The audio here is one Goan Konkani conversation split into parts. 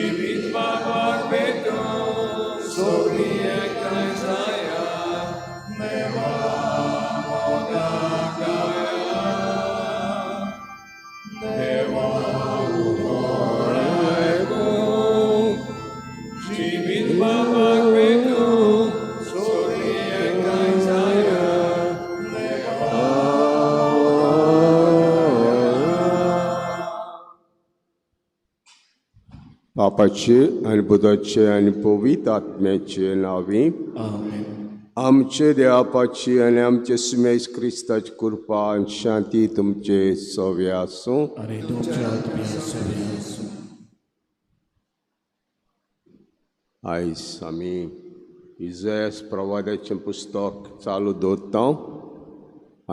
जिवीत बाबाक भेटूं सगळीं एकठांय जाया देवा मोगाक गाया देवा उतर आयकूंक जिवीत बाबाक भेटूं सगळीं एकठांय जाया देवा. बापाचे आनी पुताचे आनी पवित्र आत्म्याचे नांवी आमेन. आमचे देवापाची आनी आमचे सुमेश क्रिस्ताची कृपा आनी शांती तुमचे सवे आसूं. आनी तुमच्या आत्म्या सवें आसूं. आयज आमी इजयास प्रवादाचें पुस्तक चालू दवरता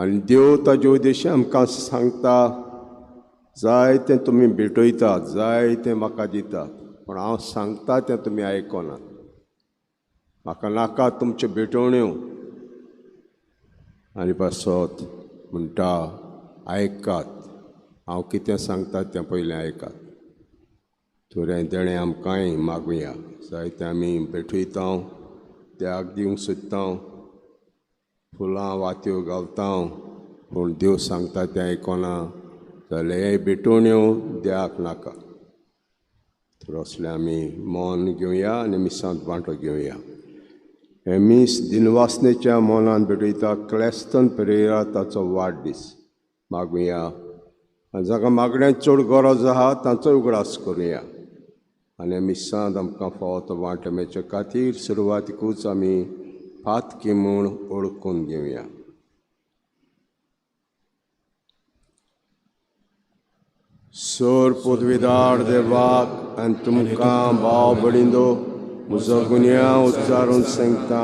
आनी देव ताजे उद्देश आमकां सांगता, जायतें तुमी भेटयतात, जायतें म्हाका दितात, पूण हांव सांगता तें तुमी आयकनात. म्हाका नाका तुमच्यो भेटवण्यो. आनी पासत म्हणटा, आयकात, हांव कितें सांगता तें पयलें आयकात. थोडें देणें आमकांय मागुया. जायतें आमी भेटयता, त्याग दिवंक सोदता, फुलां वात्यो घालता, पूण देव सांगता तें आयकना जाल्यार हे भेटवण्यो द्याक नाका. तर असलें आमी मन घेवया आनी मिसांत वांटो घेवया. हें मीस दिनवासनेच्या मनान भेटयता क्लेस्तन पेरेरा, ताचो वाडदीस मागुया. आनी जाका मागण्यांत चड गरज आहा तांचो उगडास करुया. आनी मिसांत आमकां फावो तो वांटो मेळचे खातीर सुरवातीकूच आमी पातकी म्हूण ओळखून घेवया. सोर पदवीदार देवाक आनी तुमकां भाव बडिंदो म्हजो गुन्यांव उच्चारून सांगता,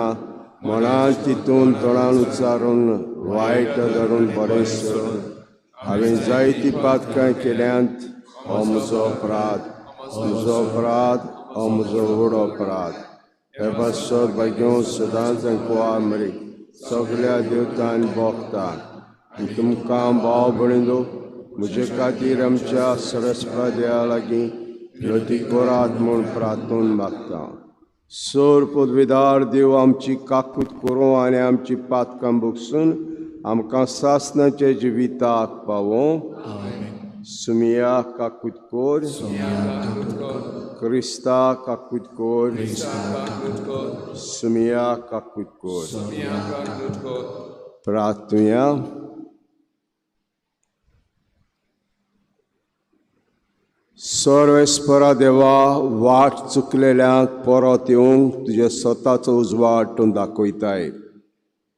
मनान तितून तोंडान उच्चारून वायट धरून बरें सोडून हांवें जायती पातकां केल्यांत. हो म्हजो अपराध, म्हजो अपराध, हो म्हजो व्हड अपराध. हे पासत भाग्यो सदांच कुवार मरी सगल्या देवतान भोगता आनी तुमकां भाव बडिंदो म्हजे खातीर आमच्या सरस्पा देवा लागीं नती करात म्हूण प्रार्थून मागता. सोर पदवीदार देव आमची काकूत करूं आनी आमची पातकां भोगसून आमकां सासणाच्या जिविताक पावों. सुमिया काकूत कोर, क्रिस्ता काकूत कोर, सुमिया काकूत कोर. प्रार्थुया. सर्वेस्परा देवा, वाट चुकलेल्यांक परत येवंक तुजे स्वताचो उजवाड तूं दाखयताय.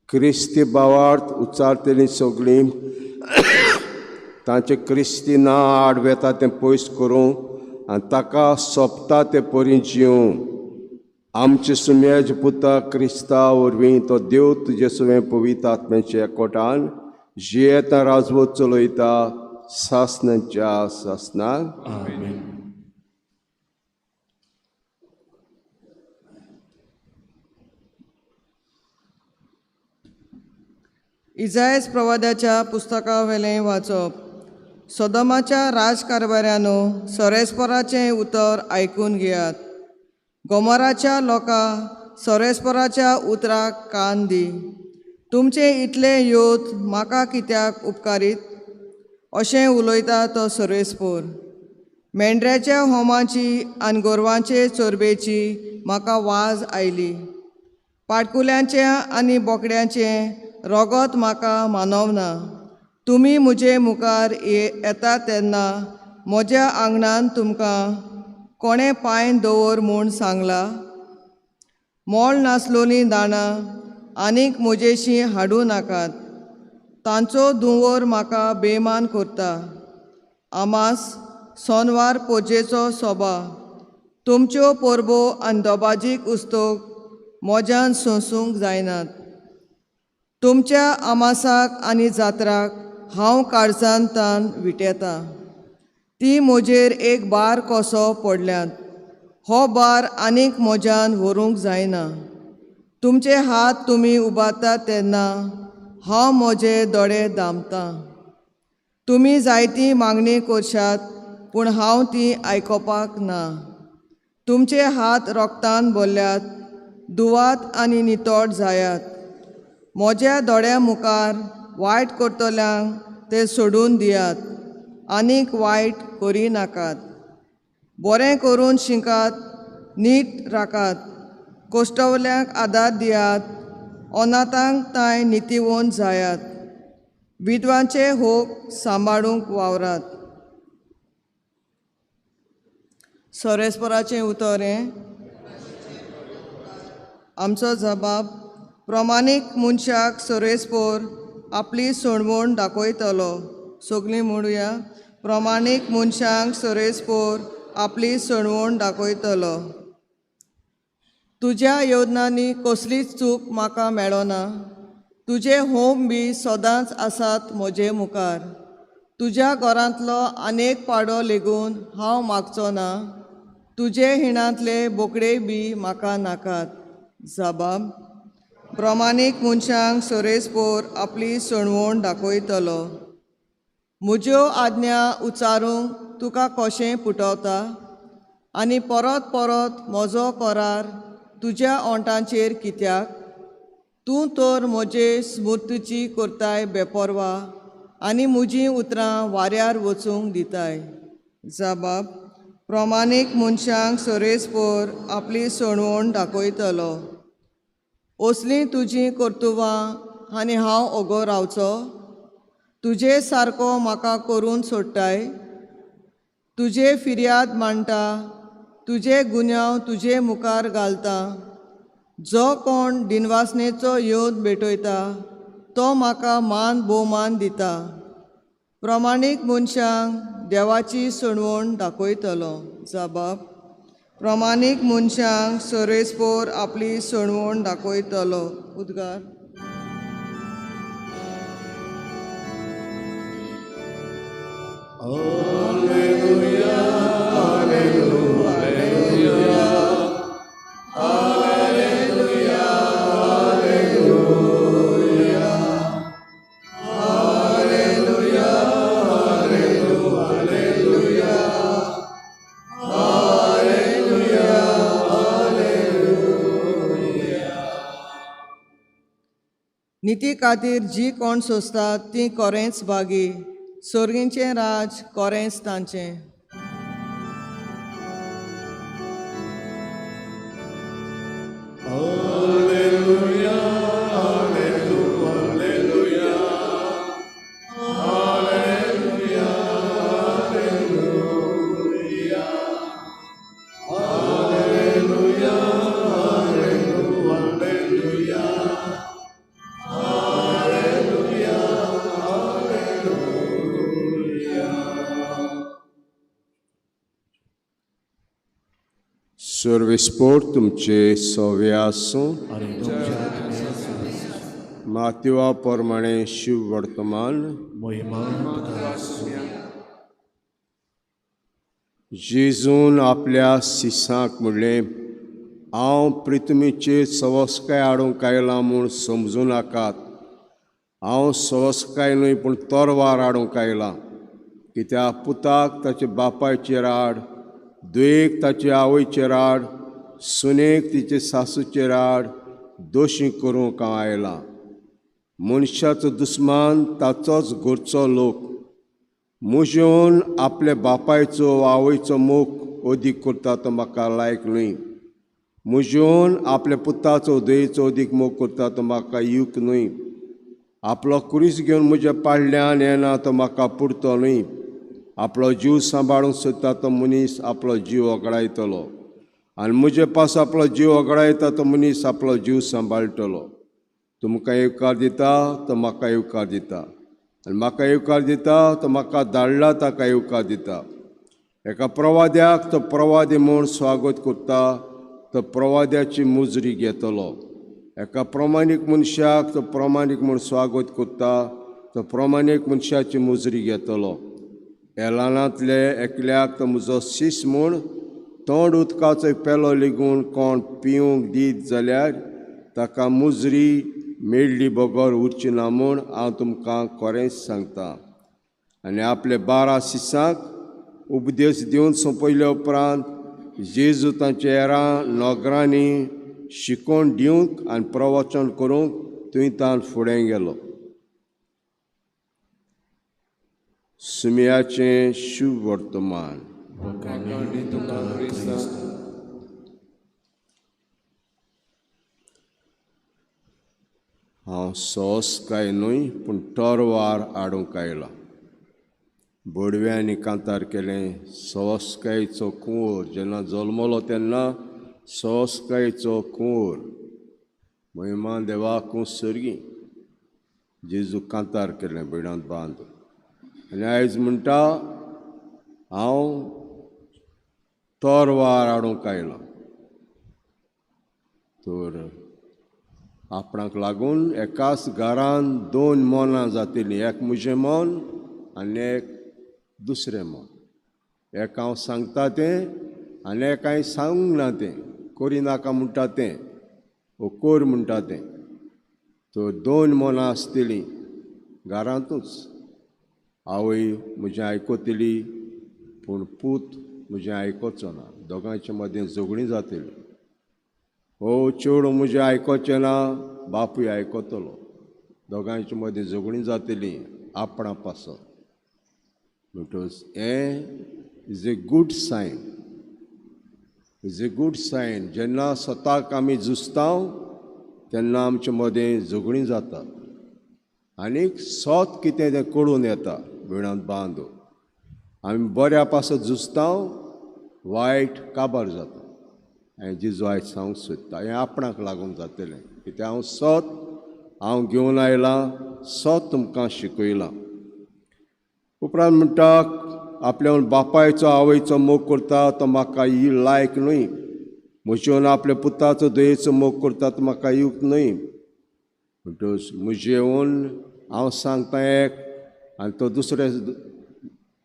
क्रिस्ती भावार्थ उच्चारतलीं सगळीं तांचे क्रिस्ती ना आड वेता तें पयस करूं आनी ताका सोंपता ते परी जिवूं. आमचे सुम्याचे पुता क्रिस्ता वरवीं तो देव तुजे सुवें पवित्र आत्म्याच्या एकवटान जियेता राजवत चलयता सासणाच्या सासणाक. आमेन. इजायस प्रवादाच्या पुस्तकावेलें वाचप. सोदोमाच्या राजकारभाऱ्यानो सरेस्पराचें उतर आयकून घेयात. गोमोराच्या लोकां सरेस्पराच्या उतराक कान दी. तुमचें इतलें योत म्हाका कित्याक उपकारीत अशें उलयता तो सरेस्पोर. मेंढऱ्याच्या होमाची आनी गोरवांचे चोरबेची म्हाका वाज आयली. पाटकुल्यांचें आनी बोकड्यांचें रोगत म्हाका मानवना. तुमी म्हजे मुखार येता तेन्ना म्हज्या आंगणान तुमकां कोणें पांय दवर म्हूण सांगला? मोल नासलोलीं दाणां आनीक म्हजेशीं हाडूं नाकात. तांचो धुंवोर म्हाका बेमान करता. आमास सोनवार पोजेचो सोबा, तुमच्यो परबो आनी दोबाजीक उस्तोक म्हज्यान सोंसूंक जायनात. तुमच्या आमासाक आनी जात्राक हांव काळजान तान विटेतां. ती म्हजेर एक बार कसो पडल्यात. हो बार आनीक म्हज्यान व्हरूंक जायना. तुमचे हात तुमी उबारतात तेन्ना हांव म्हजे दोळे दामतां. तुमी जायती मागणी करशात पूण हांव ती आयकोपाक ना. तुमचे हात रोगतान भरल्यात, धुवात आनी नितळ जायात। म्हज्या दोळ्या मुखार वायट करतल्यांक ते सोडून दियात, आनीक वायट करिनाकात। बरें करून शिकात, नीट राखात, कोश्टवल्यांक आदार दियात, अनाथांक तांय नितीवंत जायात, विधवांचे होक सांबाळूंक वावरात। सोरेस्पराचें उतर हें आमचो जबाब। प्रमाणीक मनशाक सोरेस्पोर आपली सोणवण दाखयतलो। सगळीं म्हणुया, प्रमाणीक मनशांक सोरेस्पोर आपली सोणवण दाखयतलो। तुज्या योजनांनी कसलीच चूक म्हाका मेळना, तुजे होम बी सदांच आसात म्हजे मुखार। तुज्या घरांतलो आनेक पाडो लेगून हांव मागचो ना, तुजे हिणांतले बोकडे बी म्हाका नाकात। जबाब। प्रमाणीक मनशांक सोरेस्पोर आपली सोणवण दाखयतलो। म्हज्यो आज्ञा उच्चारूंक तुका कशें पुटवता आनी परत परत म्हजो करार तुज्या ओंठांचेर कित्याक? तूं तर म्हजे स्मृतीची करताय बेपर्वा आनी म्हजीं उतरां वाऱ्यार वचूंक दिताय। जबाब। प्रमाणीक मनशांक सोरेस्पोर आपली सोणवण दाखयतलो। असलीं तुजीं कर्तुबां आनी हांव ओगो रावचो? तुजे सारको म्हाका करून सोडटाय? तुजे फिर्याद मांडटा, तुजे गुन्यांव तुजे मुखार घालता। जो कोण दिनवासनेचो येवन भेटयता तो म्हाका मान भोवमान दिता। प्रमाणीक मनशांक देवाची सोणवण दाखयतलो। जबाब। प्रमाणीक मनशांक सोरेस्पोर आपली सोणवण दाखयतलो। उद्गार। निती खातीर जी कोण सोंसतात ती कोरेंच भागी, सोर्गींचें राज कोरेंच तांचें। सर्वेस्पोर तुमचे सवे आसूं। मातवा प्रमाणे शिव वर्तमान जेजून आपल्या सिसांक म्हणलें, हांव पृथ्वीचेर सवस्काय हाडूंक आयलां म्हूण समजूं नाकात। हांव सवस्काय न्हय पूण तरवार हाडूंक आयलां। कित्याक पुताक ताचे बापायचेर हाड, दुयेक ताचे आवयचेर हाड, सुनेक तिचे सासूचेर हाड, दोशी करूंक हांव आयलां। मनशाचो दुस्मान ताचोच घरचो लोक। म्हजेवन आपल्या बापायचो आवयचो मोग अदीक करता तो म्हाका लायक न्हय। म्हजेवन आपल्या पुताचो दयेचो अदीक मोग करता तो म्हाका यूक न्हय। आपलो कुरीस घेवन म्हज्या पाडल्यान येना तो म्हाका पुरतो न्हय। आपलो जीव सांबाळूंक सोदता तो मनीस आपलो जीव वगडायतलो, आनी म्हजे पास आपलो जीव वगडायता तो मनीस आपलो जीव सांबाळटलो। तुमकां येवकार दिता तो म्हाका येवकार दिता, आनी म्हाका येवकार दिता तो म्हाका धाडला ताका येवकार दिता। एका प्रवाद्याक तो प्रवादी म्हूण स्वागत करता तो प्रवाद्याची मुजरी घेतलो। एका प्रमाणीक मनशाक तो प्रमाणीक म्हूण स्वागत करता तो प्रमाणीक मनशाची मुजरी घेतलो। एलानांतले एकल्याक तो म्हजो शीस म्हूण तोंड उदकाचो पेलो लेगून कोण पिवंक दीत जाल्यार ताका मुजरी मेळ्ळी बगर उरची ना म्हूण हांव तुमकां खरेंच सांगता। आनी आपले 12 शिसांक उपदेश दिवन सोंपयल्या उपरांत जेजू तांच्या हेरां नगरांनी शिकोवन दिवंक आनी प्रवचन करूंक थंय तान फुडें गेलो. सुम्याचें शुभ वर्तमान. वाखाणणी तुका क्रिस्ता. हांव सोस काय न्हय पूण तरवार हाडूंक आयला. बोडव्यांनी कांतार केलें सोसकायचो कुंवर जेन्ना जल्मलो तेन्ना सोसकायचो कुंवर महिमा देवाकूं सर्गी. जेजू कांतार केलें भयणांत बांद. आनी आयज म्हणटा हांव तरवार हाडूंक आयला. तर आपणाक लागून एकाच घरान दोन मनां जातलीं, एक म्हजें मन आनी एक दुसरें मन. एक हांव सांगता तें आनी एक हांवें सांगूंक ना तें, करिनाका म्हणटा तें वो कोर म्हणटा तें. तर दोन मनां आसतलीं घरांतूच. आवय म्हजें आयकतली पूण पूत म्हजें आयकोचो ना. दोगांयच्या मदें झगडीं जातलीं. हो चेडूं म्हजें आयकोचें ना, बापूय आयकतलो. दोगांयच्या मदीं झगडीं जातलीं आपणा पासत. म्हणटकच हें is a good sign, is a good sign. जेन्ना स्वताक आमी झुजता तेन्ना आमचे मदें झगडीं जातात आनीक सत कितें तें कळून येता. भयणांत बांदू आमी बऱ्या पासत झुजता, वायट काबार जाता. हांवें जेजू आयज सांगूंक सोदता हें आपणाक लागून जातलें. कित्याक हांव सत हांव घेवन आयलां, सत तुमकां शिकयलां. उपरांत म्हणटा आपल्या बापायचो आवयचो मोग करता तो म्हाका ही लायक न्हय. म्हजेवन आपल्या पुताचो दयेचो मोग करता तो म्हाका युक्त न्हय. म्हणटकच म्हजेवन हांव सांगता एक आनी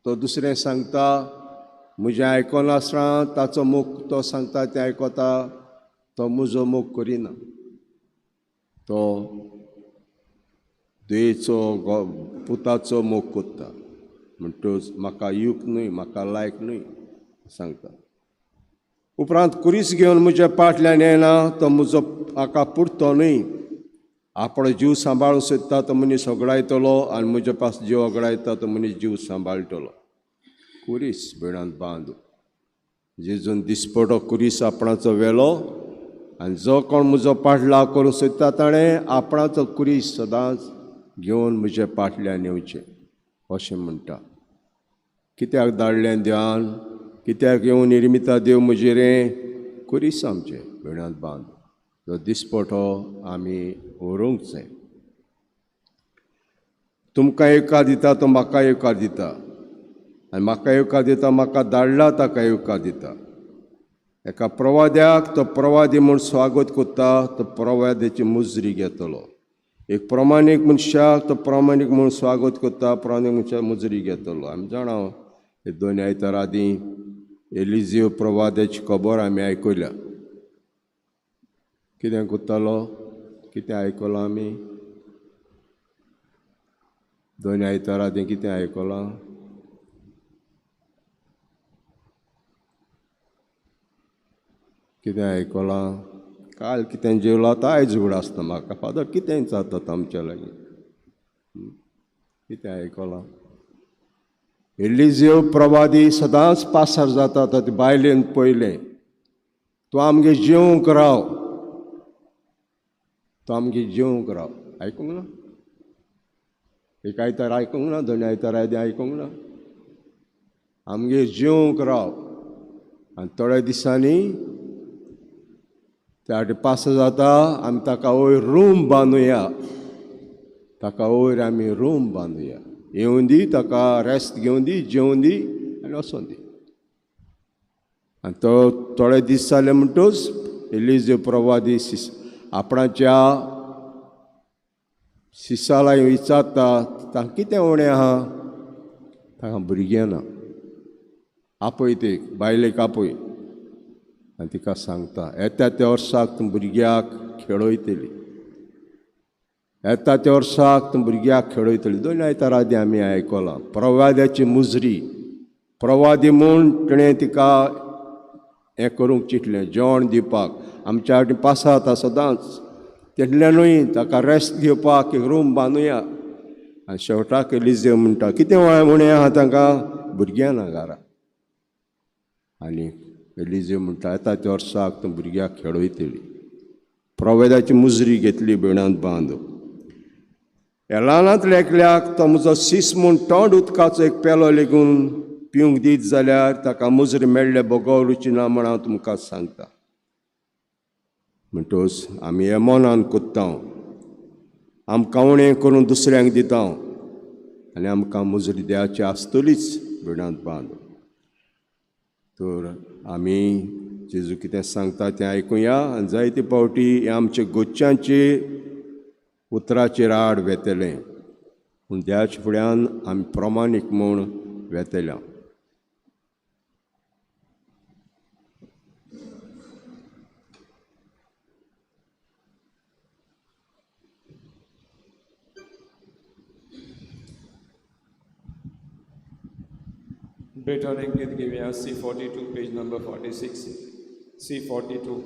तो दुसरें सांगता. म्हजें आयकनासतना ताचो मोग तो सांगता तें आयकता, तो म्हजो मोग करिना. तो दयेचो पुताचो मोग करता. म्हणटकच म्हाका युक्त न्हय, म्हाका लायक न्हय सांगता. उपरांत कुरीस घेवन म्हज्या पाटल्यान येना तो म्हजो म्हाका पुरतो न्हय. आपलो जीव सांबाळूंक सोदता तो मनीस होगडायतलो आनी म्हज्या पास जीव होगडायता तो मनीस जीव सांबाळटलो. कुरीस भयणांत बांद. जेजून दिसपटो कुरीस आपणाचो व्हेलो आनी जो कोण म्हजो पाटलाव करूंक सोदता ताणें आपणाचो कुरीस सदांच घेवन म्हज्या पाटल्यान येवचें अशें म्हणटा. कित्याक धाडलें देवान, कित्याक येवन निर्मिता देव म्हजेर कुरीस आमचें भयणांत बांद. जो दिसपटो आमी व्हरूंक जाय. तुमकां येवकार दिता तो म्हाका येवकार दिता आनी म्हाका येवकार दिता म्हाका धाडला ताका येवकार दिता. एका प्रवाद्याक तो प्रवादी म्हूण स्वागत करता तो प्रवाद्याची मुजरी घेतलो. एक प्रमाणीक मनशाक तो प्रमाणीक म्हूण स्वागत करता, प्रमाणीक मनशाक मुजरी घेतलो. आमी जाणा हे दोन आयतार आदीं एलिजियो प्रवाद्याची खबर आमी आयकल्या. कितें करतालो, कितें आयकलां आमी दोन आयतार आदीं कितें आयकलां? कितें आयकलां? काल कितें जेवलां तो आयज उगडासना म्हाका. फादर कितें जाता आमच्या लागीं? कितें आयकलां? एलिजियो प्रवादी सदांच पासार जाता. ते बायलेन पयलें तूं आमगे जेवंक राव, तो आमगे जेवंक राव. आयकूंक ना? एक आयतार आयकूंक ना, दोन आयतार आदीं आयकूंक ना. आमगे जेवंक राव. आनी थोड्या दिसांनी त्या पास जाता आमी ताका वयर रूम बांदुया, ताका वयर आमी रूम बांदुया. येवन दी ताका, रेस्ट घेवन दी, जेवन दी आनी वचोन दी. आनी तो थोडे दीस जाले म्हणटूच एलिजो प्रवादी आपणाच्या सिसाला विचारता तांकां कितें उणें आहा? तांकां भुरगें ना. आपय ते बायलेक आपय आनी तिका सांगता येता त्या वर्साक तूं भुरग्याक खेळयतली, येता त्या वर्साक तूं भुरग्याक खेळयतली. दोन आयतार आदीं आमी आयकलां प्रवाद्याची मुजरी. प्रवादी म्हूण तिणें तिका हें करूंक चिंतलें जेवण दिवपाक. आमच्या फाटीं पासात आसा सदांच, तितल्यानूय ताका रेस्ट घेवपाक एक रूम बांदुया. आनी शेवटाक एलिजेव म्हणटा कितें उणें आहा तांकां, भुरग्यां ना घरा. आनी एलिजेव म्हणटा येता त्या वर्साक तूं भुरग्याक खेळयतली. प्रोवेदाची मुजरी घेतली भयणांत बांद. एलानांतल्या एकल्याक तो म्हजो सीस म्हूण तोंड उदकाचो एक पेलो लेगून पिवंक दीत जाल्यार ताका मुजरी मेळ्ळे बगर रुची ना म्हण हांव तुमकां सांगता. म्हणटच आमी हे मनान कोत्ता, आमकां उणें करून दुसऱ्यांक दिता आनी आमकां मुजरी द्याची आसतलीच भयणांत बांद. तर आमी जेजू कितें सांगता तें आयकुया आनी जायते फावटी हे आमचे गोच्यांचे उतराचेर आड वेतलें, पूण त्याच फुड्यान आमी प्रमाणीक म्हूण वेतल्या. Britannic गीत घेवया C42 page number 46 C42.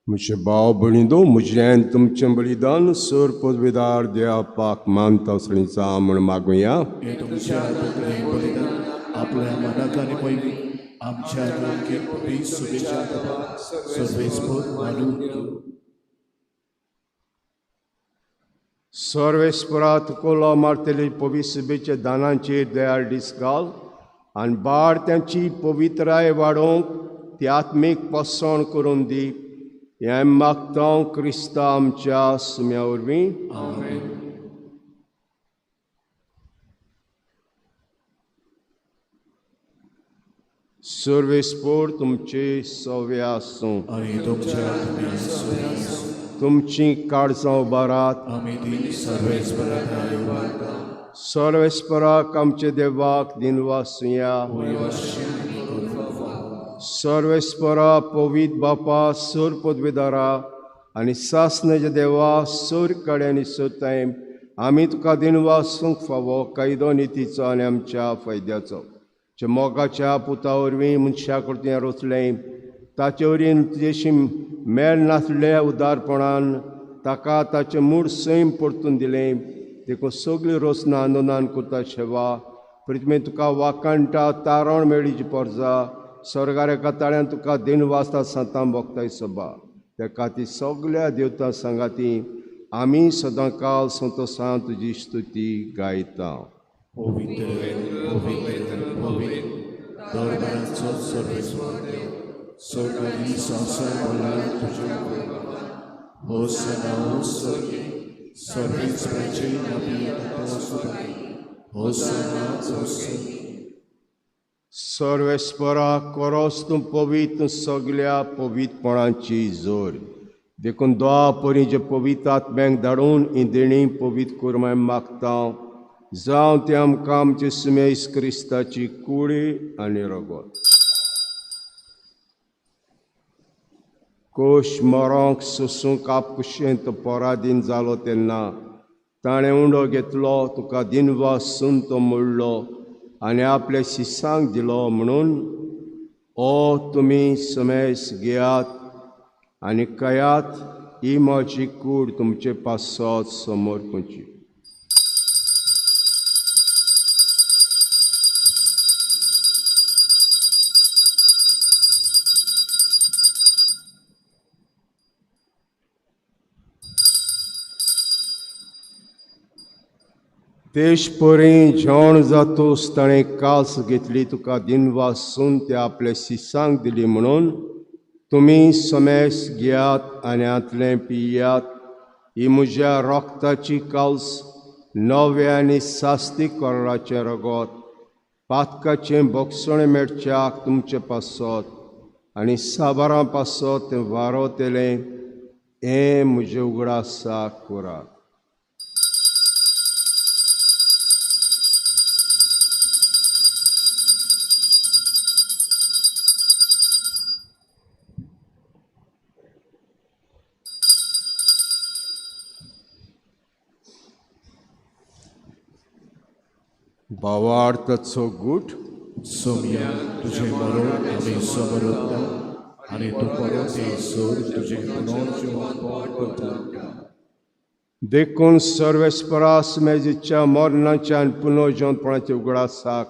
म्हजे भाव भयणींनो, म्हजें तुमचें बलिदान सर पदवेदार देवाक मानता सणीचा म्हूण मागुया. हे तुमच्या हातांतलें बलिदान आपल्या मनाक आनी पयलीं आमच्या आरोग्य शुभेच्छा सर्वेस्पर मानून घेवं. सर्वेस्परा तुकोलो मारतली पवित्र दानांचेर दयाळ दीस घाल आनी बाळ तांची पवित्राय वाडोवंक ती आत्मीक पोसवण करून दी. हें मागता क्रिस्ता आमच्या सुम्या वरवीं. सर्वेस्पर तुमचे सवे आसूं आनी तुमच्या आत्म्यान सवे आसूं. तुमची काळजां उबारात. आमी ती सर्वेस्पराक उबारता. सर्वेस्पराक आमचे देवाक दिनवासुया. सर्वेस्परा पवित्र बापा सर पदवेदारा आनी सासण्याच्या देवा सर कडे आनी सोताय आमी तुका दिनवासूंक फावो कायदो नितीचो आनी आमच्या फायद्याचो. जे मोगाच्या पुता वरवीं मनशा कडल्यान रचलें ताचे वरवीं तुजेशी मेळ नासल्या उदारपणान ताका ताचें मूळ सैम परतून दिलें. देखून सगळी रचना आंदोलन करता शेवा पृथ्वी तुका वाकाणटा तारण मेळीची पोरजा स्वर्गार एका ताळ्यान तुका दिन वाचता सांतां भोगताय सभा. त्या खातीर सगल्या देवता सांगाती आमी सदां काल संतोसान तुजी स्तुती गायता. पवित्र पवित्र पवित्र दरबाराचो सर्वेस्पर देव, स्वर्ग आनी संवसार भरला तुज्या वैभवान. होसना हो स्वर्गे सर्वेस्पराचे नांवी येता तो सुदाई. होसना हो स्वर्गे. सर्वेस्परा कोरोस तूं पवित्र सगल्या पवित्रपणाची जोर. देखून दोआ परी जे पवित्र आत्म्यांक धाडून ही देणी पवित्र कर मागता. जावं तें आमकां आमचे सुमेस क्रिस्ताची कुडी आनी रगत. कोश मरोंक सोसूंक आपकुशेंत पराधीन जालो तेन्ना ताणें उंडो घेतलो, तुका दिनवासून तो मोडलो आनी आपल्या शिसांक दिलो म्हणून, ओ तुमी समेस घेयात आनी कयात, ही म्हजी कूड तुमचे पासत समर्पची. तेश परी जेवण जातोस ताणें कास घेतली, तुका दिनवासून ते आपल्या शिसांक दिली म्हणून, तुमी समेस घेयात आनी हांतलें पियात, ही म्हज्या रोगताची काल्स, नवें आनी सास्ती कोराचें रगत, पातकाचें बोगसणें मेळच्याक तुमचे पासत आनी साबारां पासत तें वारोतेलें, हें म्हजें उगडासाक करात. भावार्थाचो गूट. सोमया तुजें मरण आमी समरता आनी तूं परत येयसर तुजें पुनर्जिवनपण करता. देखून सर्वेस्परास मेजीच्या मरणाच्या आनी पुनर्जिवनपणाचे उगडासाक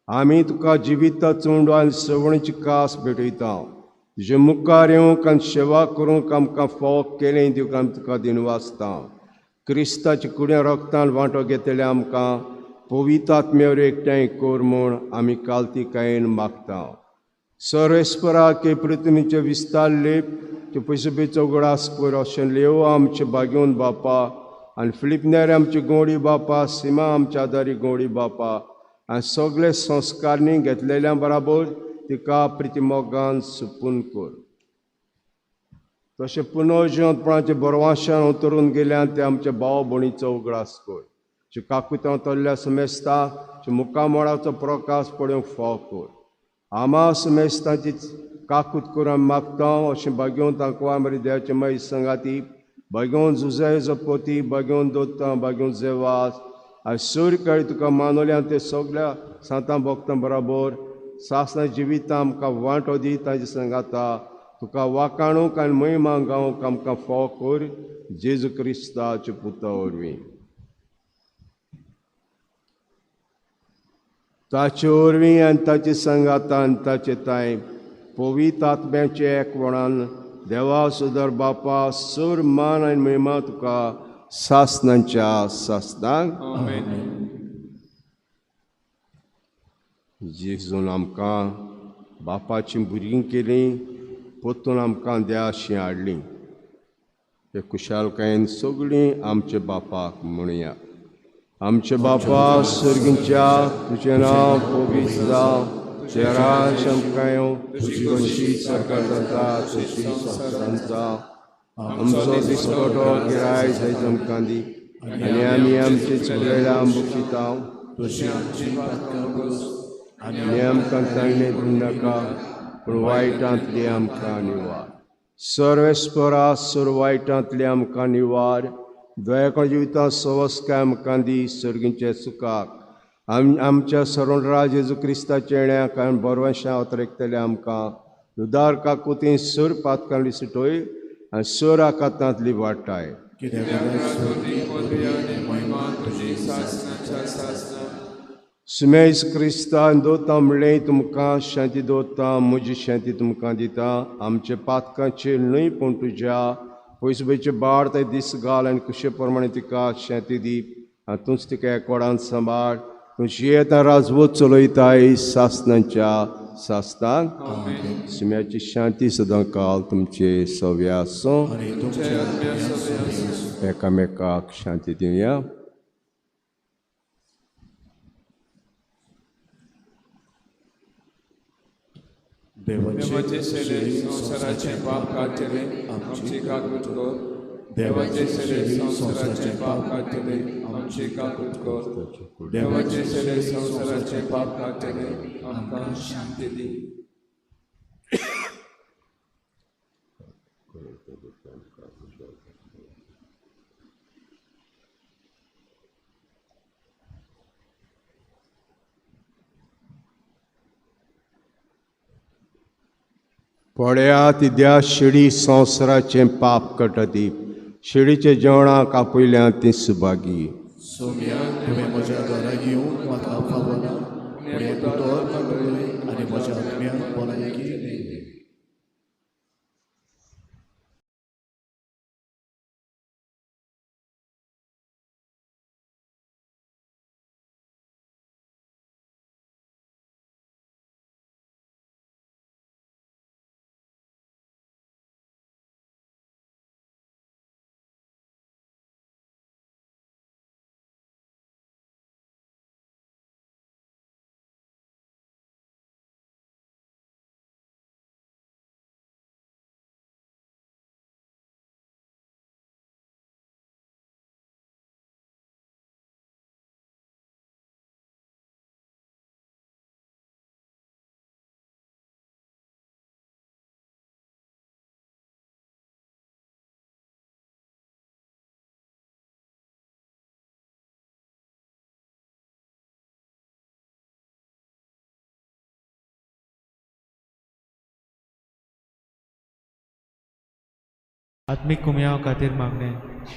आमी तुका जिविताचो उंडो आनी सवणीची कास भेटयता. तुजे मुखार येवंक आनी सेवा करूंक आमकां फावो केलें दिवंक आमी तुका दिनवासता. क्रिस्ताच्या कुड्या रगतान वांटो घेतले आमकां पवित्र आत्म्यावर एकठांय कर म्हूण आमी कालतिकायेन मागता. सर्वेस्पराक पृथ्वीचे विस्तार लेप ते पयसुबेचो उगडास कर अशें लेव आमचे बागेवन बापा आनी फिलिपनेर आमची गोडी बापा, सीमा आमच्या आदारी गोडी बापा आनी सगळे संस्कारणी घेतलेल्या बराबर तिका प्रितिमोगान सुपून कर. तशें पुनर्जिवंतपणाचे बरवाशान उतरून गेल्यान ते आमच्या भाव भयणीचो उगडास कर. जे काकुतां तल्ल्या समेस्ता जे मुखामोळाचो प्रकाश पळोवंक फाव कर. आमा समेस्तांची काकूत करून आमी मागता अशें बागेवन तांकां मरे देवाचे माई संगाती, बागेवन जुजाय जपोती, बागेवन दोत्ता, बागेवन जेवास आनी सूर काळी तुका मानवल्या ते सगळ्या सांतां भक्तां बराबर सासना जिवितां आमकां वांटो दी. तांचे सांगाता तुका वाकाणूंक आनी महिमा गावंक आमकां फाव कर, जेजू क्रिस्ताचे पुता वरवीं. ताचे वरवीं आनी ताचे सांगातान ताचे तांय पवित्र आत्म्याचे एकवणान देवा सुदर बापा सूर मान आनी महिमा तुका सासनांच्या सासनांक. जेजून आमकां बापाचीं भुरगीं केलीं, परतून आमकां देवाशी हाडलीं. हे खुशालकायेन सगळीं आमच्या बापाक म्हणया. आमचे बापा सर्गींच्या, तुजें नांव पवित्र जावं, तुजें राज आमकां येवं, तुजी कशी सरकार जाता तशी संवसारांत जावं. आमचो दिसपटो गिराय जायत आमकां दी आनी आमी आमचे चुकलेल्या बक्षिता तशी आमची पातकां पुरोस आनी आमकां ताणें दिवं नाका, पूण वायटांतली आमकां निवार. सर्वेस्परा सर वायटांतली आमकां निवार. दयाकळ जिविता सवस्काय आमकां दी सर्गींच्या सुखाक. आमच्या सरणराज जेजू क्रिस्ताच्या येण्याक आनी बरवंशा अतरेकतले आमकां उदार काकुती सर पातकांली सुटोय आनी सर आकातांतली वाटाय. सुमेश क्रिस्तान दोता म्हणलें तुमकां शांती दोता, म्हजी शांती तुमकां दिता. आमचे पातकांचेर न्हय पूण तुज्या पयसुबेचे बाळ ते दीस घाल आनी कुशे प्रमाणे तिका शांती दी आनी तूंच तिका एकवडान सांबाळ. तूं जियेता राजवत चलयताय सासनांच्या सासनांक. सुम्याची शांती सदां काल तुमचे सव्या आसूं. एकामेकाक शांती दिवया. देवाचे शेले संवसाराचे पाप काडटले आमची काकूट कर. देवाचे शरीर संवसाराचें पाप काडटले आमची काकूट कर. देवाचे शरीर संवसाराचें पाप काडटले आमकां शांती दी. पळया तिद्या शिडी संवसाराचें पाप कटती शिडीचे जेवणाक आपयल्या ती सुभागी. सोम्या तुवें म्हज्या घरा येवन म्हाका फावना पूण हें उतर मागलें आनी म्हज्या आत्म्याक भलायकी दिली. आत्मीक कुमयाव खातीर मागणें.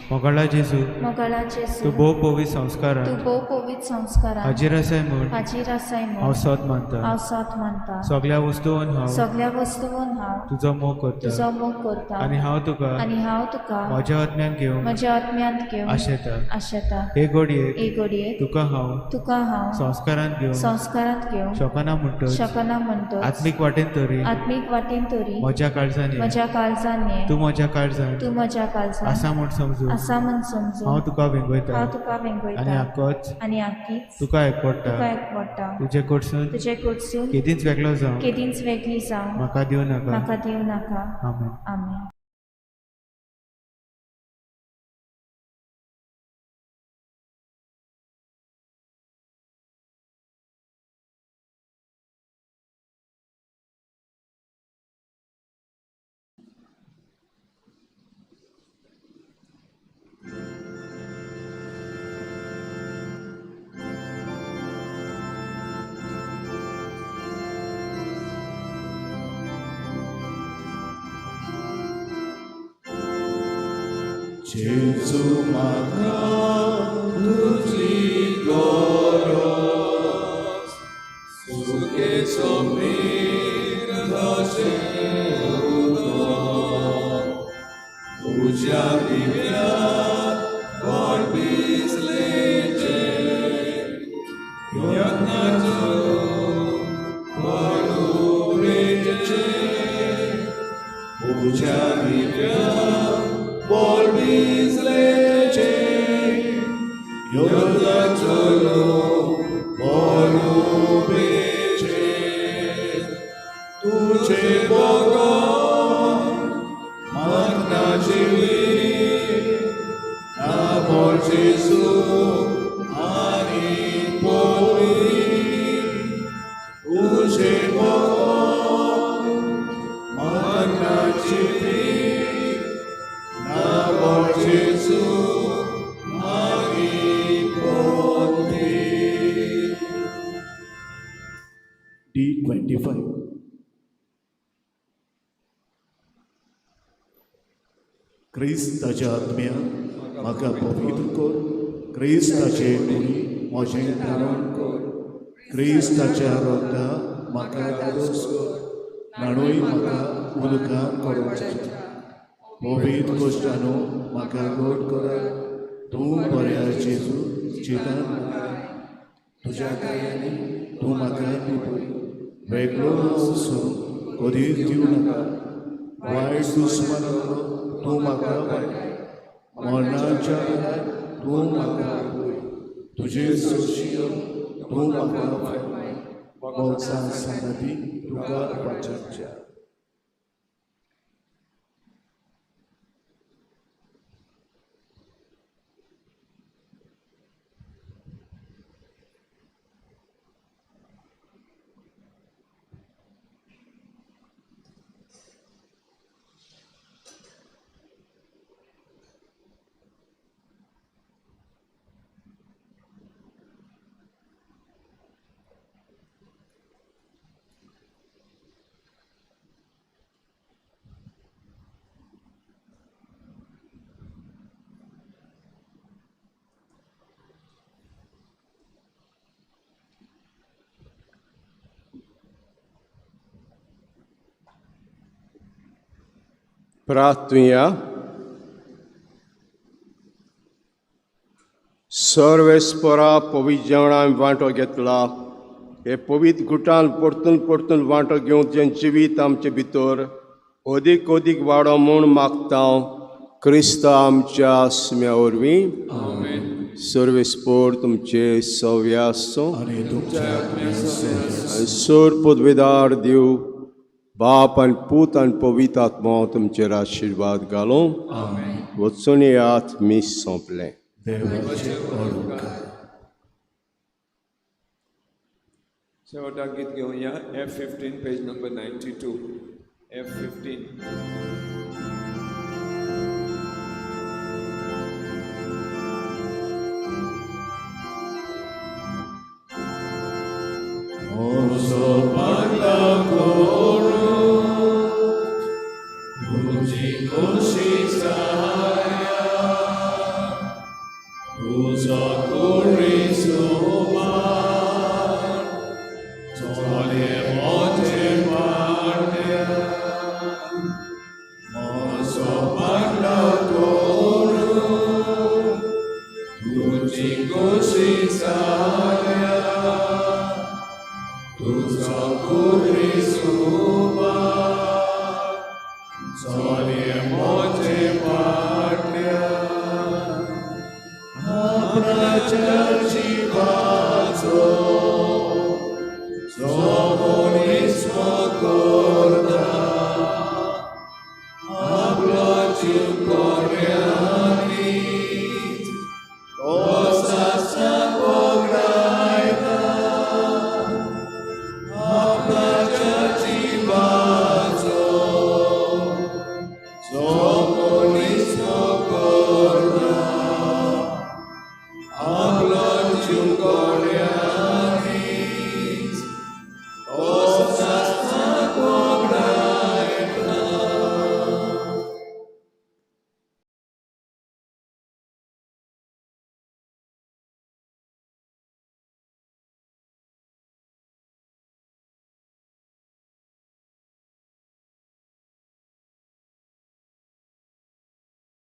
मोगाळा जेजू, मोगाळा जेजू, तूं भोव पवित्र संस्कारान, तूं भोव पवित्र संस्कारान हाजीर आसाय म्हूण, हाजीर आसाय म्हूण हांव सोद मानता, हांव सोद मानता. सगळ्या वस्तून हांव, सगळ्या वस्तून हांव तुजो मोग करता, तुजो मोग करता आनी हांव तुका, आनी हांव तुका म्हज्या आत्म्यान घेवन, म्हज्या आत्म्यांत घेवन आशेता. आशेता. हे घडयेक, हे घडयेक तुका हांव, तुका हांव संस्कारांत घेवन, संस्कारांत घेवन शकना म्हणटच, शकना म्हणटच, आत्मीक वाटेन तरी, आत्मीक वाटेन तरी म्हज्या काळजान ये, म्हज्या काळजान ये, तूं म्हज्या काळजान, तूं म्हज्या काळजान आसा म्हूण समजून, आसा म्हूण समजून, हांव तुका वेंगयता, हांव तुका वेंगयता आनी आकोच, आनी आकीच तुका एकवडटा, तुका एकवडटा. तुजे कडसून, तुजे कडसून केदींच वेगळो जावं, केदींच वेगळी जावं म्हाका दिवं नाका, म्हाका दिवं नाका. आमेन. आमेन. जेजू म्हाका तुजी गरज, सुखे समीर दशें उदक, तुज्या दिव्यात गोड भिजलेचें, यत्नाचो बळुरेचें, तुज्या दिव्यात बोल भिजलेचें, यत्नाचो बळुरेचें, तुजें बगर म्हाका जिवीत ना बोल जेजू आनी पदवी, तुजें बगर म्हाका जिवीत ना बोल जेजू आनी पदवी. D25. क्रिस्ताच्या आत्म्या म्हाका पवित्र कर, क्रिस्ताचे कुडी म्हजें धारण कर, क्रिस्ताच्या रक्ता म्हाका धाडस कर, न्हाणूय म्हाका उदकान करोवचें. पवित्र कोश्टानो म्हाका गोड करात, तूं बऱ्या जेजू चिंतान म्हाका, तुज्या कार्यांनी तूं म्हाका लिपय, वेगळो हांव सोडून कदीच दिवं नाका, वायट दुस्मानांलो तूं म्हाका वायट, मरणाच्या वेळार तूं म्हाका आपय, तुजे सोशी तूं म्हाका फर्माय, मोगसा सांगाती तुका वाचच्या. प्रार्थुया. सर्वेस्परा पवित्र जेवणान वांटो घेतला, हे पवित्र गुटान परतून परतून वांटो घेवचें जिवीत आमचे भितर अदीक अदीक वाडो म्हूण मागता, क्रिस्त आमच्या आसम्या वरवीं. सर्वेस्पोर तुमचे सव्य आसूं. आनी तुमच्या आनी सोर पदवेदार देव बाप आनी पूत आनी पवित्र आत्मा तुमचेर आशिर्वाद घालूं. वचून येयात, मीस सोंपलें. देवाचे उपकार. शेवटाक गीत घेवया, F 15, page number 92, F 15. आपलो जीव.